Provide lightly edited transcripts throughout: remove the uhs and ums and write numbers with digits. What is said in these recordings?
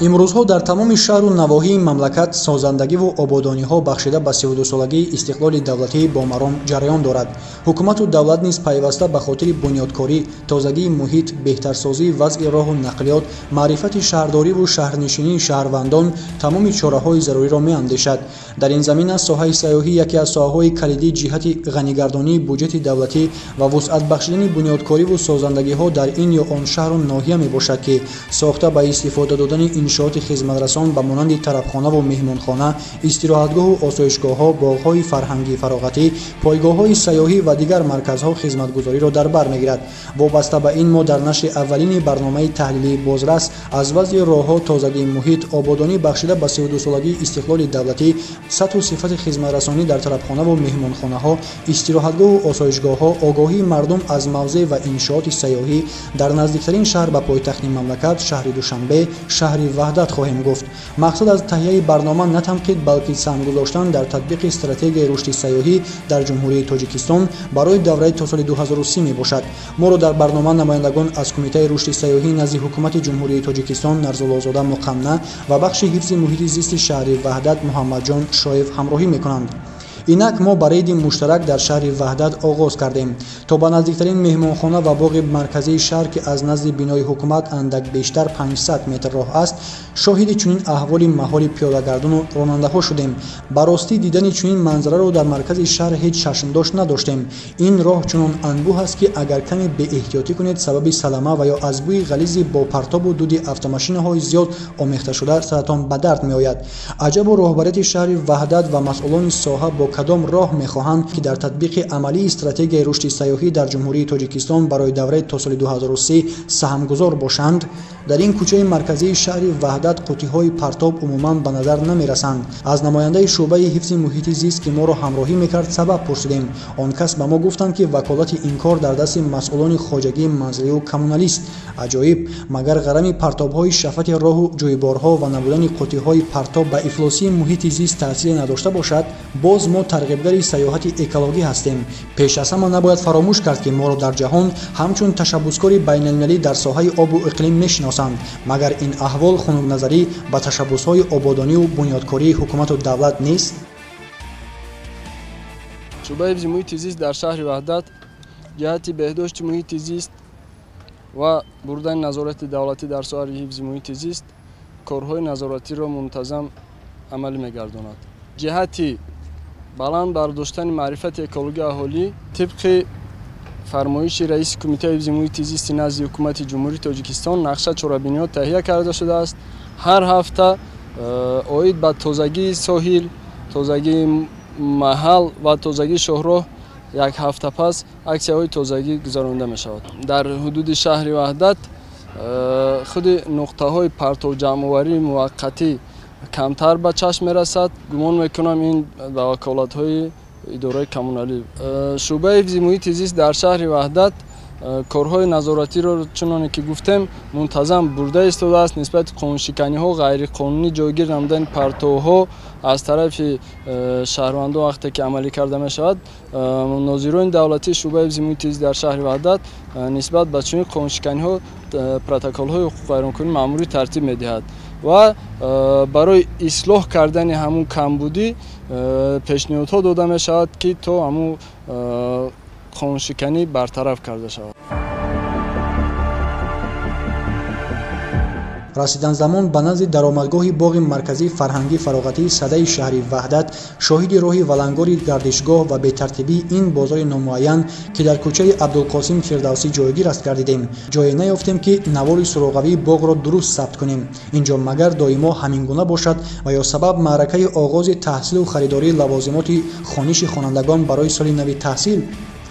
Имрӯзҳо дар тамоми шаҳру навоҳии мамлакат созандагиву ободониҳо бахшида ба 32-солагии истиқлоли давлатӣ бо маром ҷараён дорад. Ҳукумату давлат низ пайваста ба хотири бунёдкорӣ, тозагии муҳит, беҳтарсозии вазъи роҳу нақлиёт, маърифати шаҳрдориву шаҳрнишинии шаҳрвандон тамоми чораҳои заруриро меандешад. Дар ин замина соҳаи сайёҳӣ яке аз соҳаҳои калидӣ ҷиҳати ғанигардонии буҷети давлатӣ ва вусъат бахшидани бунёдкориву созандагиҳо дар ин ё он шаҳру ноҳия мебошад, ки сохта ба истифода додани иншооти хизматрасон ба монанди тарабхонаву меҳмонхона, истироҳатгоҳу осоишгоҳҳо, боғҳои фарҳангии фароғатӣ, пойгоҳҳои сайёҳӣ ва дигар марказҳо хизматгузориро дар бар мегирад. Вобаста ба ин мо дар нашри аввалини барномаи таҳлилии бозрас аз вазъи роҳҳо, тозагии муҳит, ободонӣ бахшида ба 32-солагии истиқлоли давлатӣ, сатҳу сифати хизматрасонӣ дар тарабхонаву меҳмонхонаҳо, истироҳатгоҳу осоишгоҳҳо, огоҳии мардум аз мавзеъ ва иншооти сайёҳӣ дар наздиктарин шаҳр ба пойтахти мамлакат, шаҳри Душанбе, шаҳри Ваҳдат хоҳем гуфт. Мақсад аз таҳияи барнома на танқид, балки саҳм гузоштан дар татбиқи стратегияи рушди сайёҳӣ дар Ҷумҳурии Тоҷикистон барои давраи то соли 2030 мебошад. Моро дар барнома намояндагон аз Кумитаи рушди сайёҳӣ назди Ҳукумати Ҷумҳурии Тоҷикистон Нарзуллозода Муқанна ва бахши ҳифзи муҳити зисти шаҳри Ваҳдат Муҳаммадҷон Шоев ҳамроҳӣ мекунанд. Инак мо ба рейди муштарак дар шаҳри Ваҳдат оғоз кардем то ба наздиктарин меҳмонхона ва боғи марказии шаҳр, ки аз назди бинои ҳукумат андак бештар 500 метр роҳ аст, шоҳиди чунин аҳволи маҳоли пиёдагардону ронандаҳо шудем. Ба ростӣ дидани чунин манзараро дар маркази шаҳр ҳеҷ чашмдошт надоштем. Ин роҳ чунон анбӯҳ аст, ки агар каме беэҳтиётӣ кунед, сабаби салама ва ё аз бӯи ғализи бо партобу дуди автомашинаҳои зиёд омехташуда саратон ба дард меояд. Аҷабу роҳбарияти шаҳри Ваҳдат ва масъулони соҳа бо кадом роҳ мехоҳанд, ки дар татбиқи амалии стратегияи рушди сайёҳӣ дар Ҷумҳурии Тоҷикистон барои давраи то соли 2030 саҳмгузор бошанд? Дар ин кӯчаи марказии шаҳри Ваҳдат қутиҳои партоб умуман ба назар намерасанд. Аз намояндаи шӯъбаи ҳифзи муҳити зист, ки моро ҳамроҳӣ мекард, сабаб пурсидем. Он кас ба мо гуфтанд, ки ваколати ин кор дар дасти масъулони хоҷагии манзилию коммуналист. Аҷоиб, магар ғарами партобҳои шафати роҳу ҷӯйборҳо ва набудани қутиҳои партоб ба ифлосии муҳити зист таъсире надошта бошад? Боз мо тарғибгари сайёҳати экологӣ ҳастем. Пеш аз ҳама набояд фаромӯш кард, ки моро дар ҷаҳон ҳамчун ташаббускори байналмилалӣ дар соҳаи обу иқлим мешиносанд. Магар ин аҳвол хунукназарӣ ба ташаббусҳои ободонию бунёдкории ҳукумату давлат нест? Шӯъбаи ҳифзи муҳити зист дар шаҳри Ваҳдат ҷиҳати беҳдошти муҳити зист ва бурдани назорати давлатӣ дар соҳаи ҳифзи муҳити зист корҳои назоратиро мунтазам амалӣ мегардонад. Ҷиҳати баланд бардоштани маърифати экологии аҳолӣ тибқи фармоиши раиси Кумитаи ҳифзи муҳити зисти назди Ҳукумати Ҷумҳурии Тоҷикистон нақша чорабиниҳо таҳия карда шудааст. Ҳар ҳафта оид ба тозагии соҳил, тозагии маҳал ва тозагии шоҳроҳ як ҳафта пас аксияҳои тозагӣ гузаронида мешавад. Дар ҳудуди шаҳри Ваҳдат худи нуқтаҳои партовҷамъоварии муваққатӣ камтар ба чашм мерасад. Гумон мекунам ин ба ваколатҳои идораи коммуналӣ. Шӯъбаи ҳифзи муҳити зист дар шаҳри Ваҳдат корҳои назоратиро, чуноне ки гуфтем, мунтазам бурда истодааст. Нисбати қонуншиканиҳо, ғайриқонунӣ ҷойгир намудани партовҳо аз тарафи шаҳрвандон вақте ки амалӣ карда мешавад, нозирони давлатии шӯъбаи ҳифзи муҳити зист дар шаҳри Ваҳдат нисбат ба чунин қонуншиканиҳо протоколҳои ҳуқуқвайронкунӣ маъмурӣ тартиб медиҳад ва барои ислоҳ кардани ҳамун камбудӣ пешниҳодҳо дода мешавад, ки то ҳамун қонуншиканӣ бартараф карда шавад. Расидан замон ба назди даромадгоҳи боғи марказии фарҳангӣ фароғатии садаи шаҳри Ваҳдат шоҳиди роҳи валангори гардишгоҳ ва бетартибии ин бозори номуайян, ки дар кӯчаи Абдулқосим Фирдавсӣ ҷойгир аст, гардидем. Ҷое наёфтем, ки навори суроғавии боғро дуруст сабт кунем. Инҷо магар доимо ҳамин гуна бошад ва ё сабаб маъракаи оғози таҳсилу харидории лавозимоти хониши хонандагон барои соли нави таҳсил?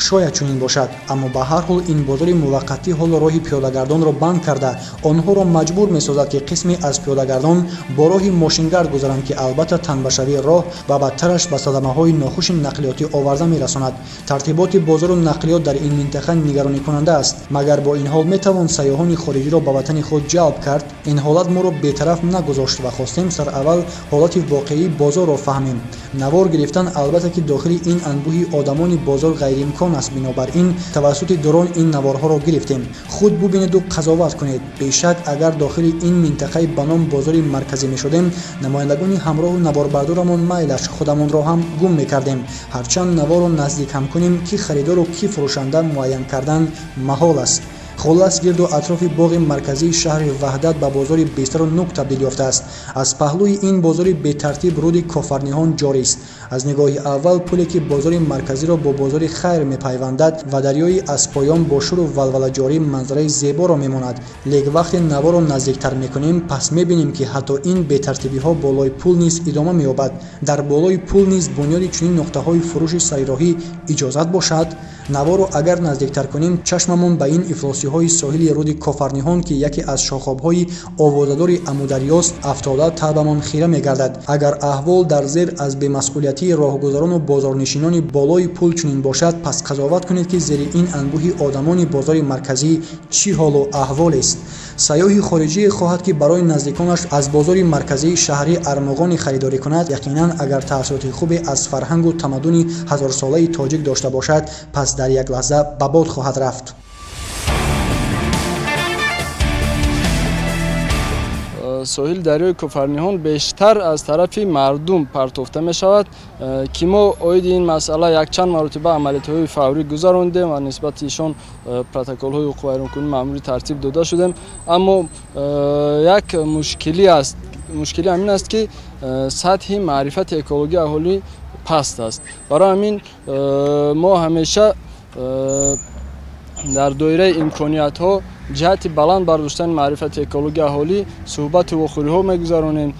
Шояд чунин бошад, аммо ба ҳар ҳол ин бозори муваққатӣ ҳоло роҳи пиёдагардонро банд карда, онҳоро маҷбур месозад, ки қисме аз пиёдагардон бо роҳи мошингард гузаранд, ки албатта танбашавии роҳ ва бадтараш ба садамаҳои нохуши нақлиётӣ оварда мерасонад. Тартиботи бозору нақлиёт дар ин минтақа нигаронӣкунанда аст. Магар бо ин ҳол метавон сайёҳони хориҷиро ба ватани худ ҷалб кард? Ин ҳолат моро бетараф нагузошт ва хостем сараввал ҳолати воқеии бозорро фаҳмем. Навор гирифтан албатта ки дохили ин анбӯҳи одамони бозор ғайриимкон аст. Бинобар ин тавассути дрон ин наворҳоро гирифтем. Худ бубинеду қазоват кунед. Бешак агар дохили ин минтақаи ба ном бозори марказӣ мешудем, намояндагони ҳамроҳу наворбардорамон майлаш худамонро ҳам гум мекардем. Ҳарчанд наворро наздик ҳам кунем, ки харидору ки фурӯшанда муайян кардан маҳол аст. Хуллас, гирду атрофи боғи марказии шаҳри Ваҳдат ба бозори бесару нук табдил ёфтааст. Аз паҳлӯи ин бозори бетартиб руди Кофарниҳон ҷорист. Аз нигоҳи аввал пуле ки бозори марказиро бо бозори хайр мепайвандад ва дарёи аз поён бо шуру валвала ҷорӣ манзараи зеборо мемонад. Лек вақте наворо наздиктар мекунем, пас мебинем ки ҳатто ин бетартибиҳо болои пул низ идома меёбад. Дар болои пул низ бунёди чунин нуқтаҳои фурӯши сайроҳӣ иҷозат бошад. Наворо агар наздиктар кунем, чашмамон ба ин ифлосиҳои соҳили руди Кофарниҳон, ки яке аз шохобҳои овозадори Амударёст, афтода талбамон хира мегардад. Агар аҳвол дар зер аз бемасъулиятии роҳгузарону бозорнишинони болои пул чунин бошад, пас қазоват кунед ки зери ин анбӯҳи одамони бозори марказӣ чӣ ҳолу аҳволест. Сайёҳи хориҷие хоҳад ки барои наздиконаш аз бозори марказии шаҳрӣ армуғони харидорӣ кунад, яқинан агар таассуроти хубе аз фарҳангу тамаддуни ҳазорсолаи тоҷик дошта бошад, пас дар як лаҳза ба бод хоҳад рафт. Соҳили дарёи Кофарниҳон бештар аз тарафи мардум партофта мешавад, ки мо оиди ин масъала якчанд маротиба амалиётҳои фаврӣ гузарондем ва нисбати ишон протоколҳои ҳуқуқвайронкунӣ маъмурӣ тартиб дода шудем. Аммо як мушкилӣ аст. Мушкилӣ ҳамин аст, ки сатҳи маърифати экологии аҳолӣ паст аст. Барои ҳамин мо ҳамеша дар доираи имкониятҳо ҷиҳати баланд бардоштани маърифати экологии аҳолӣ суҳбату вохӯриҳо мегузаронем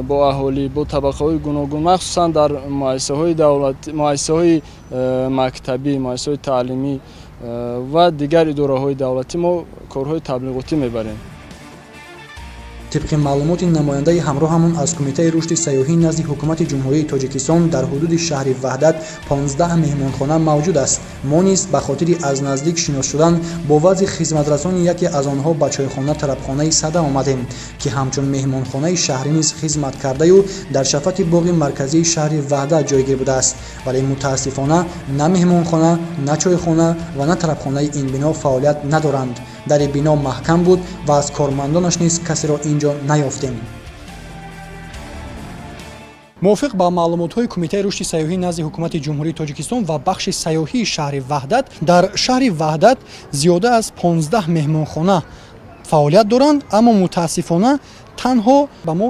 бо аҳолӣ, бо табақаҳои гуногун, махсусан дар муассисаҳои давлатӣ, муассисаҳои мактабӣ, муассисаҳои таълимӣ ва дигар идораҳои давлатӣ мо корҳои таблиғотӣ мебарем. Тибқи маълумоти намояндаи ҳамроҳамон аз Кумитаи рушди сайёҳӣ назди Ҳукумати Ҷумҳурии Тоҷикистон дар ҳудуди шаҳри Ваҳдат 15 меҳмонхона мавҷуд аст. Мо низ ба хотири аз наздик шинос шудан бо вазъи хизматрасони яке аз онҳо ба чойхона тарабхонаи Сада омадем, ки ҳамчун меҳмонхонаи шаҳрӣ низ хизмат кардаю дар шафати боғи марказии шаҳри Ваҳдат ҷойгир будааст. Вале мутаассифона на меҳмонхона, на чойхона ва на тарабхонаи ин бино фаъолият надоранд. Дари бино маҳкам буд ва аз кормандонаш низ касеро инҷо наёфтем. Мувофиқ ба маълумотҳои Кумитаи рушди сайёҳӣ назди Ҳукумати Ҷумҳурии Тоҷикистон ва бахши сайёҳии шаҳри Ваҳдат, дар шаҳри Ваҳдат зиёда аз 15 меҳмонхона фаъолият доранд, аммо мутаассифона танҳо ба мо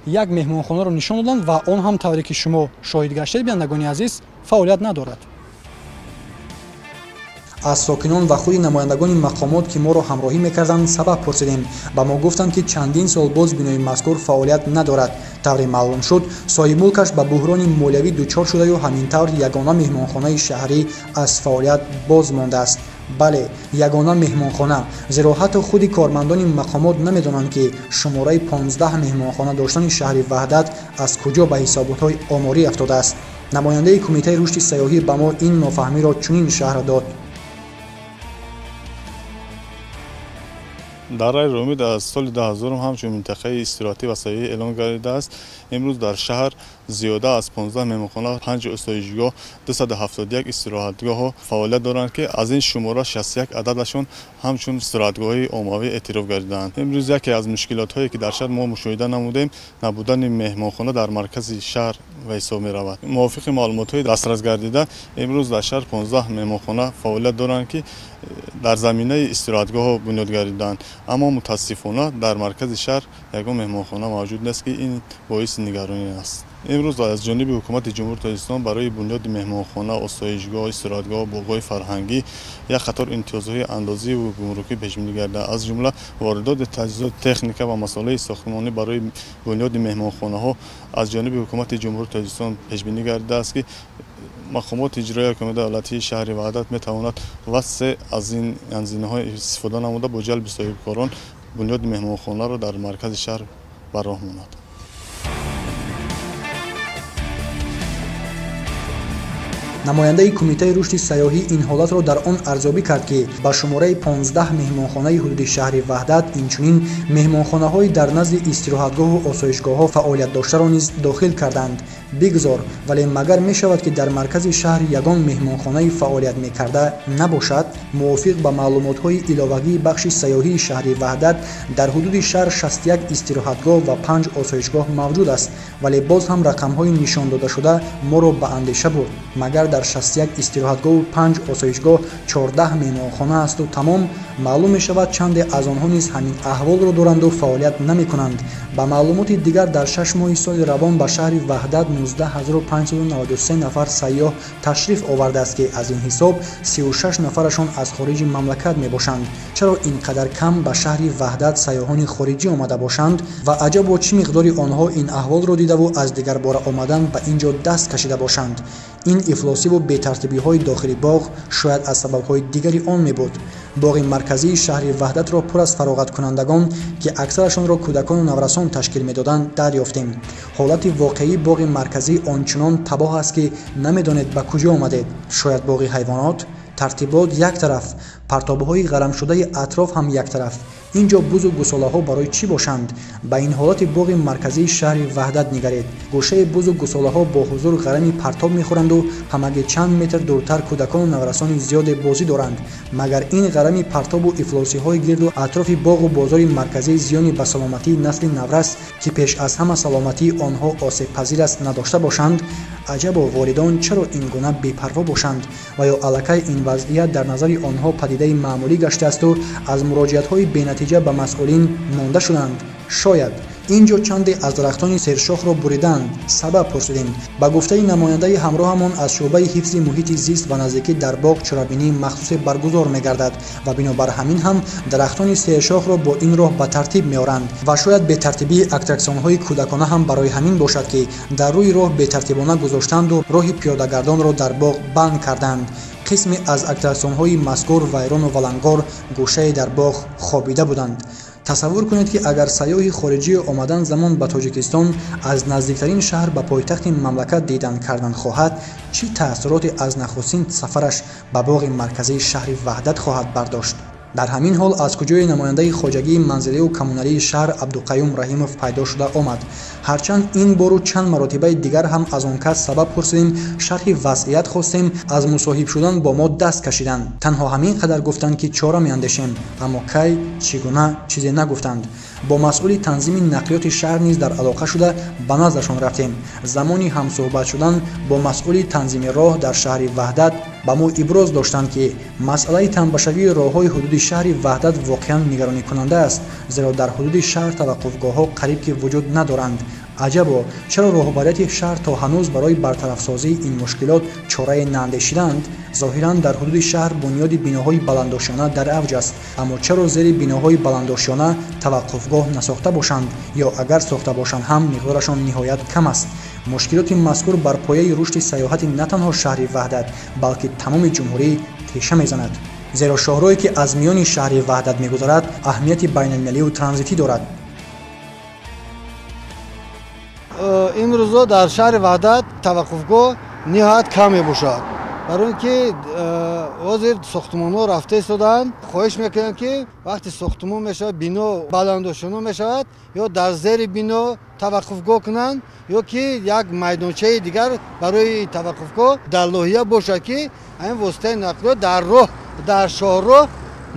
як меҳмонхонаро нишон доданд ва он ҳам тавре ки шумо шоҳид гаштед, бинандагони азиз, фаъолият надорад. Аз сокинон ва худи намояндагони мақомот, ки моро ҳамроҳӣ мекарданд, сабаб пурсидем. Ба мо гуфтанд, ки чандин сол боз бинои мазкур фаъолият надорад. Тавре маълум шуд, соҳибмулкаш ба буҳрони молиявӣ дучор шудаю ҳамин тавр ягона меҳмонхонаи шаҳрӣ аз фаъолият боз мондааст. Бале, ягона меҳмонхона, зеро ҳатто худи кормандони мақомот намедонанд, ки шумораи 15 меҳмонхона доштани шаҳри Ваҳдат аз куҷо ба ҳисоботҳои оморӣ афтодааст. Намояндаи Кумитаи рушди сайёҳӣ ба мо ин нофаҳмиро чунин шарҳ дод. Дараи Ромид аз соли 2000 ҳамчун минтақаи истироҳатӣ ва сайёҳӣ эълон гардидааст. Имрӯз дар шаҳр зиёда аз 15 меҳмонхона, 5 осоишгоҳ, 271 истироҳатгоҳҳо фаъолият доранд, ки аз ин шумора 61 ададашон ҳамчун истироҳатгоҳҳои оммавӣ эътироф гардидаанд. Имрӯз яке аз мушкилотҳое ки дар шаҳр мо мушоҳида намудем, набудани меҳмонхона дар маркази шаҳр ба ҳисоб меравад. Мувофиқи маълумотҳои дастрас гардида, имрӯз дар шаҳр 15 меҳмонхона фаъолият доранд, ки дар заминаи истироҳатгоҳҳо бунёд гардидаанд. Аммо мутаассифона дар маркази шаҳр ягон меҳмонхона мавҷуд нест, ки ин боиси нигаронӣ аст. Имрӯз аз ҷониби Ҳукумати Ҷумҳурии Тоҷикистон барои бунёди меҳмонхона, осоишгоҳ, истироҳатгоҳ, боғҳои фарҳангӣ як қатор имтиёзҳои андозӣ ва гумрукӣ пешбинӣ гардида, аз ҷумла воридоти таҷҳизот, техника ва масолеҳи сохтмонӣ барои бунёди меҳмонхонаҳо аз ҷониби Ҳукумати Ҷумҳурии Тоҷикистон пешбинӣ гардидааст, ки мақомоти иҷроияи ҳокимияти давлатии шаҳри Ваҳдат метавонад васеъ аз ин ганзинаҳо истифода намуда бо ҷалби соҳибкорон бунёди меҳмонхонаро дар маркази шаҳр ба роҳ монад. Намояндаи Кумитаи рушди сайёҳӣ ин ҳолатро дар он арзёбӣ кард, ки ба шумораи 15 меҳмонхонаи ҳудуди шаҳри Ваҳдат, инчунин меҳмонхонаҳои дар назди истироҳатгоҳу осоишгоҳҳо фаъолият доштаро низ дохил карданд. Бигзор, вале магар мешавад, ки дар маркази шаҳр ягон меҳмонхонаи фаъолият мекарда набошад? Мувофиқ ба маълумотҳои иловагии бахши сайёҳии шаҳри Ваҳдат, дар ҳудуди шаҳр 61 истироҳатгоҳ ва 5 осоишгоҳ мавҷуд аст, вале боз ҳам рақамҳои нишон додашуда моро ба андеша бурд. Магар дар 61 истироҳатгоҳу 5 осоишгоҳ 14 меҳмонхона асту тамом? Маълум мешавад, чанде аз онҳо низ ҳамин аҳволро доранду фаъолият намекунанд. Ба маълумоти дигар, дар 6 моҳи соли равон ба шаҳри Ваҳдат 19593 нафар сайёҳ ташриф овардааст, ки аз ин ҳисоб 36 нафарашон аз хориҷи мамлакат мебошанд. Чаро ин қадар кам ба шаҳри Ваҳдат сайёҳони хориҷӣ омада бошанд ва аҷабо чӣ миқдори онҳо ин аҳволро дидаву аз дигарбора омадан ба ин ҷо даст кашида бошанд? Ин ифлосиву бетартибиҳои дохили боғ шояд аз сабабҳои дигари он мебуд. Боғи марказии шаҳри Ваҳдатро пур аз фароғаткунандагон, ки аксарашонро кӯдакону наврасон ташкил медоданд, дарёфтем. Ҳолати воқеии боғи марказӣ ончунон табоҳ аст, ки намедонед ба куҷо омадед. Шояд боғи ҳайвонот? Тартибот як тараф, партобҳои ғарамшудаи атроф ҳам як тараф. Ин ҷо бузу гусолаҳо барои чӣ бошанд? Ба ин ҳолати боғи марказии шаҳри Ваҳдат нигаред. Гӯшаи бузу гусолаҳо бо ҳузур ғарами партоб мехӯранду ҳамагӣ чанд метр дуртар кӯдакону наврасони зиёде бозӣ доранд. Магар ин ғарами партобу ифлосиҳои гирду атрофи боғу бозори марказӣ зиёни ба саломатии насли наврас, ки пеш аз ҳама саломатии онҳо осебпазир аст, надошта бошанд? Аҷабо, волидон чаро ин гуна бепарво бошанд? Ва ё аллакай ин вазъият дар назари онҳо падидаи маъмулӣ гаштаасту аз муроҷиатҳои бенатиҷа ба масъулин монда шуданд? Шояд. Ин ҷо чанде аз дарахтони сершохро буриданд. Сабаб пурсидем. Ба гуфтаи намояндаи ҳамроҳамон аз шӯъбаи ҳифзи муҳити зист ба наздикӣ дар боғ чорабинии махсусе баргузор мегардад ва бинобар ҳамин ҳам дарахтони сершохро бо ин роҳ ба тартиб меоранд. Ва шояд бетартибии аттраксионҳои кӯдакона ҳам барои ҳамин бошад, ки дар рӯи роҳ бетартибона гузоштанду роҳи пиёдагардонро дар боғ банд карданд. Қисме аз аттраксионҳои мазкур вайрону валангор гӯшае дар боғ хобида буданд. Тасаввур кунед, ки агар сайёҳи хориҷӣ омадан замон ба Тоҷикистон аз наздиктарин шаҳр ба пойтахти мамлакат дидан кардан хоҳад, чӣ таассуроте аз нахустин сафараш ба боғи марказии шаҳри Ваҳдат хоҳад бардошт? Дар ҳамин ҳол аз куҷои намояндаи хоҷагии манзиливу коммуналии шаҳр Абдуқаюм Раҳимов пайдо шуда омад. Ҳарчанд ин бору чанд маротибаи дигар ҳам аз он кас сабаб пурсидем, шарҳи вазъият хостем, аз мусоҳиб шудан бо мо даст кашиданд. Танҳо ҳамин қадар гуфтанд, ки чора меандешем, аммо кай, чӣ гуна чизе нагуфтанд. Бо масъули танзими нақлиёти шаҳр низ дар алоқа шуда ба наздашон рафтем. Замони ҳамсӯҳбат шудан бо масъули танзими роҳ дар шаҳри Ваҳдат ба мо иброз доштанд, ки масъалаи танбашавии роҳҳои ҳудуди шаҳри Ваҳдат воқеан нигаронӣкунанда аст, зеро дар ҳудуди шаҳр таваққуфгоҳҳо қариб ки вуҷуд надоранд. Аҷабо, чаро роҳбарияти шаҳр то ҳанӯз барои бартарафсозии ин мушкилот чорае наандешиданд? Зоҳиран дар ҳудуди шаҳр бунёди биноҳои баландошёна дар авҷ аст, аммо чаро зери биноҳои баландошёна таваққуфгоҳ насохта бошанд ё агар сохта бошанд ҳам миқдорашон ниҳоят кам аст? Мушкилоти мазкур бар пояи рушди сайёҳати на танҳо шаҳри Ваҳдат, балки тамоми ҷумҳурӣ теша мезанад. Зеро шоҳроҳе, ки аз миёни шаҳри Ваҳдат мегузарад, аҳамияти байналмилалию транзитӣ дорад. Имрӯзо дар шаҳри Ваҳдат таваққуфгоҳ ниҳоят кам мебошад, барои ин ки ҳозир сохтмонҳо рафта истодаанд. Хоҳиш мекунем, ки вақте сохтмон мешавад, бино баландошёна мешавад, ё дар зери бино таваққуфгоҳ кунанд, ё ки як майдончаи дигар барои таваққуфгоҳ дар лоҳия бошад, ки ҳамин воситаи нақлиёт дар роҳ, дар шоҳроҳ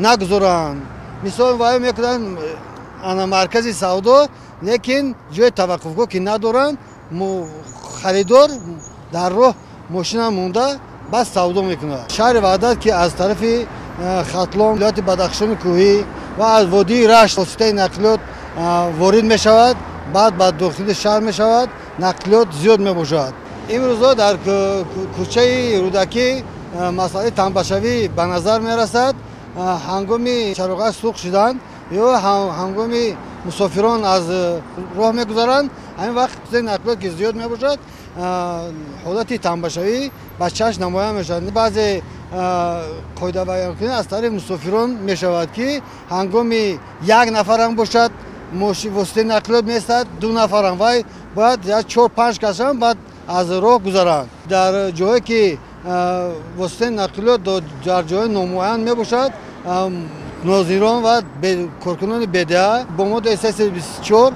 нагузоранд. Мисол вай мекунанд ана маркази савдо, лекин ҷои таваққуфгоҳ ки надоранд, харидор дар роҳ мошина монда бас савдо мекунад. Шаҳри Ваҳдат, ки аз тарафи Хатлон, вилояти Бадахшони кӯҳӣ ва аз водии Рашт воситаи нақлиёт ворид мешавад, баъд ба дохили шаҳр мешавад, нақлиёт зиёд мебошад. Имрӯзо дар кӯчаи Рӯдакӣ масъалаи танбашавӣ ба назар мерасад. Ҳангоми чароғак сӯхт шудан ё ҳангоми мусофирон аз роҳ мегузаранд, ҳамин вақт нақлиёт ки зиёд мебошад, ҳолати танбашавӣ ба чашм намоян мешавад. Баъзе қоидавайронкунӣ аз тарафи мусофирон мешавад, ки ҳангоми як нафарам бошад воситаи нақлиёт меистад, ду нафарам, вай бояд 4-5 касам баъд аз роҳ гузаранд. Дар ҷое ки воситаи нақлиёт дар ҷои номуайян мебошад, нозирон ва коркунони БДА бо моддаи 324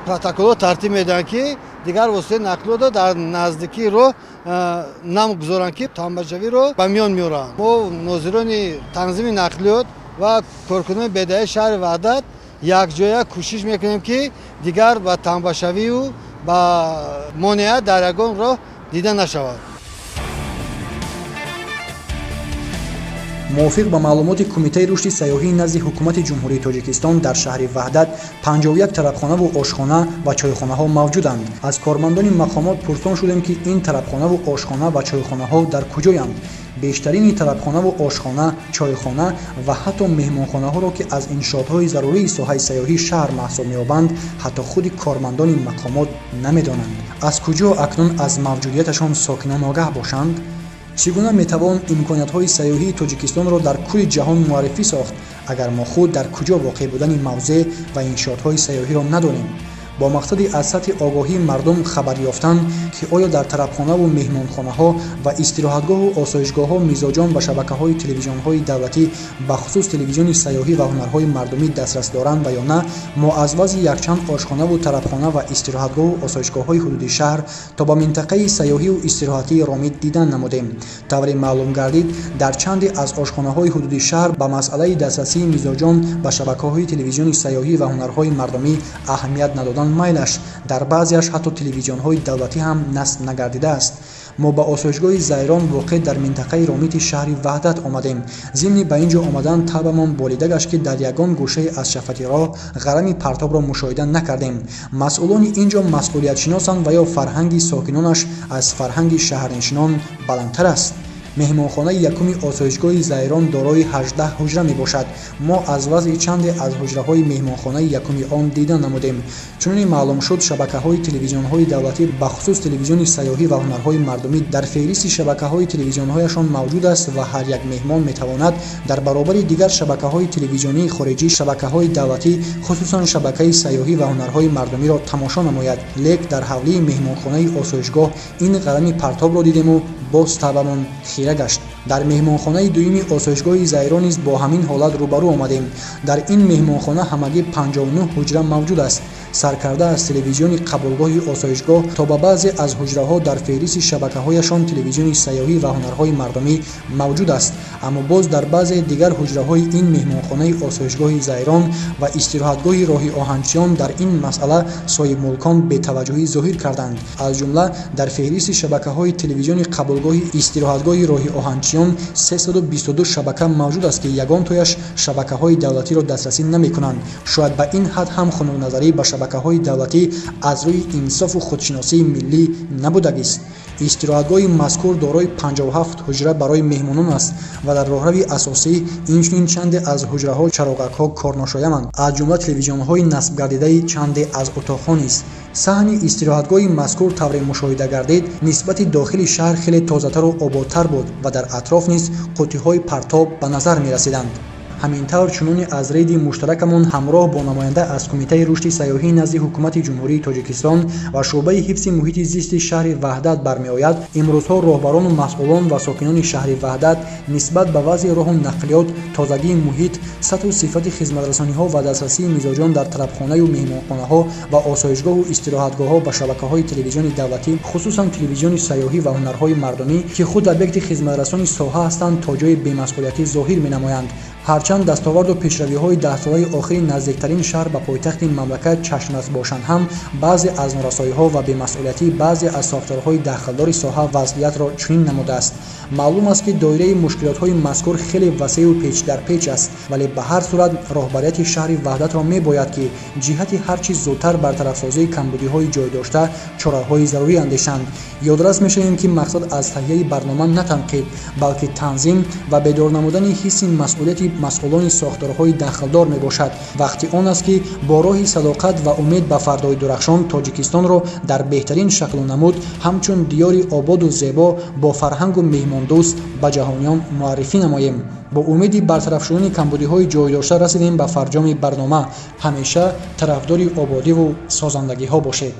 протоколҳо тартиб медиҳанд, ки дигар воситаи нақлиётро дар наздикии роҳ намгузоранд, ки тамбашавиро ба миён меоранд. Мо нозирони танзими нақлиёт ва коркунони БДАи шаҳри Ваҳдат якҷоя кӯшиш мекунем, ки дигар ба тамбашавию ба монеа дар ягон роҳ дида нашавад. Мувофиқ ба маълумоти Кумитаи рушди сайёҳии назди Ҳукумати Ҷумҳурии Тоҷикистон дар шаҳри Ваҳдат 51 тарабхонаву ошхона ва чойхонаҳо мавҷуданд. Аз кормандони мақомот пурсон шудем, ки ин тарабхонаву ошхона ва чойхонаҳо дар куҷоянд. Бештарини тарабхонаву ошхона, чойхона ва ҳатто меҳмонхонаҳоро, ки аз иншоотҳои зарурии соҳаи сайёҳии шаҳр маҳсуб меёбанд, ҳатто худи кормандони мақомот намедонанд. Аз куҷо акнун аз мавҷудияташон сокинон огаҳ бошанд? Чӣ гуна метавон имкониятҳои сайёҳии Тоҷикистонро дар кулли ҷаҳон муаррифӣ сохт, агар мо худ дар куҷо воқеъ будани мавзеъ ва иншоотҳои сайёҳиро надонем? Бо мақсади аз сатҳи огоҳии мардум хабар ёфтан, ки оё дар тарабхонаву меҳмонхонаҳо ва истироҳатгоҳу осоишгоҳҳо мизоҷон ба шабакаҳои телевизионҳои давлатӣ, бахусус телевизиони сайёҳӣ ва ҳунарҳои мардумӣ дастрас доранд ва ё на, мо аз вазъи якчанд ошхонаву тарабхона ва истироҳатгоҳу осоишгоҳҳои ҳудуди шаҳр то ба минтақаи сайёҳиву истироҳатии Ромит дидан намудем. Тавре маълум гардид, дар чанде аз ошхонаҳои ҳудуди шаҳр ба масъалаи дастрасии мизоҷон ба шабакаҳои телевизиони сайёҳӣ ва ҳунарҳои мардумӣ аҳамият надодан майлаш, дар баъзеаш ҳатто телевизионҳои давлатӣ ҳам насб нагардидааст. Мо ба осоишгоҳи Зайрон воқеъ дар минтақаи Ромити шаҳри Ваҳдат омадем. Зимни ба ин ҷо омадан табамон болида гашт, ки дар ягон гӯшае аз шафати роҳ ғарами партобро мушоҳида накардем. Масъулони ин ҷо масъулиятшиносанд ва ё фарҳанги сокинонаш аз фарҳанги шаҳрнишинон баландтар аст. Меҳмонхонаи якуми осоишгоҳи Зайрон дорои 18 ҳуҷра мебошад. Мо аз вазъи чанде аз ҳуҷраҳои меҳмонхонаи якуми он дида намудем. Чуноне маълум шуд, шабакаҳои телевизионҳои давлатӣ, бахусус телевизиони сайёҳӣ ва ҳунарҳои мардумӣ дар феҳристи шабакаҳои телевизионҳояшон мавҷуд аст ва ҳар як меҳмон метавонад дар баробари дигар шабакаҳои телевизионии хориҷӣ шабакаҳои давлатӣ, хусусан шабакаи сайёҳӣ ва ҳунарҳои мардумиро тамошо намояд. Лек дар ҳавлии меҳмонхонаи осоишгоҳ ин ғарами партобро дидему боз табамон хира гашт. Дар меҳмонхонаи дуюми осоишгоҳи Зайрон низ бо ҳамин ҳолат рӯбарӯ омадем. Дар ин меҳмонхона ҳамагӣ 59 ҳуҷра мавҷуд аст. Саркарда аз телевизиони қабулгоҳи осоишгоҳ то ба баъзе аз ҳуҷраҳо дар феҳристи шабакаҳояшон телевизиони сайёҳӣ ва ҳунарҳои мардумӣ мавҷуд аст. Аммо боз дар баъзе дигар ҳуҷраҳои ин меҳмонхонаи осоишгоҳи Зайрон ва истироҳатгоҳи роҳи оҳанчиён дар ин масъала соҳибмулкон бетаваҷҷӯҳӣ зоҳир карданд. Аз ҷумла дар феҳристи шабакаҳои телевизиони қабулгоҳи истироҳатгоҳи роҳи оҳанчиён 322 шабака мавҷуд аст, ки ягон тояш шабакаҳои давлатиро дастрасӣ намекунанд. Шояд ба ин ҳад ҳам хунукназарӣ ба шабакаҳои давлатӣ аз рӯи инсофу худшиносии миллӣ набудагист. Истироҳатгоҳи мазкур дорои 57 ҳуҷра барои меҳмонон аст ва дар роҳрави асосӣ инчунин чанде аз ҳуҷраҳо чароғакҳо корношояманд, аз ҷумла телевизионҳои насбгардидаи чанде аз утоқҳо низ. Саҳни истироҳатгоҳи мазкур тавре мушоҳида гардид, нисбати дохили шаҳр хеле тозатару ободтар буд ва дар атроф низ қуттиҳои партоб ба назар мерасиданд. Ҳамин тавр, чуноне аз рейди муштаракамон ҳамроҳ бо намоянда аз Кумитаи рушди сайёҳии назди Ҳукумати Ҷумҳурии Тоҷикистон ва шӯъбаи ҳифзи муҳити зисти шаҳри Ваҳдат бармеояд, имрӯзҳо роҳбарону масъулон ва сокинони шаҳри Ваҳдат нисбат ба вазъи роҳу нақлиёт, тозагии муҳит, сатҳу сифати хизматрасониҳо ва дастрасии мизоҷон дар тарабхонаю меҳмонхонаҳо ва осоишгоҳу истироҳатгоҳҳо ба шабакаҳои телевизиони давлатӣ, хусусан телевизиони сайёҳӣ ва ҳунарҳои мардумӣ, ки худ объекти хизматрасони соҳа ҳастанд, то ҷои бемасъулиятӣ зоҳир менамоянд. Ҳарчанд дастоварду пешравиҳои даҳсолаи охири наздиктарин шаҳр ба пойтахти мамлакат чашмрас бошанд ҳам, баъзе аз норасоиҳо ва бемасъулиятии баъзе аз сохторҳои дахлдори соҳа вазъиятро чунин намудааст. Маълум аст, ки доираи мушкилотҳои мазкур хеле васеъу печ дар печ аст, вале ба ҳар сурат роҳбарияти шаҳри Ваҳдатро мебояд, ки ҷиҳати ҳар чиз зудтар бартарафсозии камбудиҳои ҷойдошта чораҳои зарурӣ андешанд. Ёдрас мешавем, ки мақсад аз таҳияи барнома на танқид, балки танзим ва бедор намудани ҳисси масъулияти масъулони сохторҳои дахлдор мебошад. Вақти он аст, ки бо роҳи садоқат ва умед ба фардои дурахшон Тоҷикистонро дар беҳтарин шаклу намуд ҳамчун диёри ободу зебо бо фарҳангу меҳмондӯст ба ҷаҳониён муаррифӣ намоем. Бо умеди бартараф шудани камбудиҳои ҷойдошта расидем ба фарҷоми барнома. Ҳамеша тарафдори ободиву созандагиҳо бошед.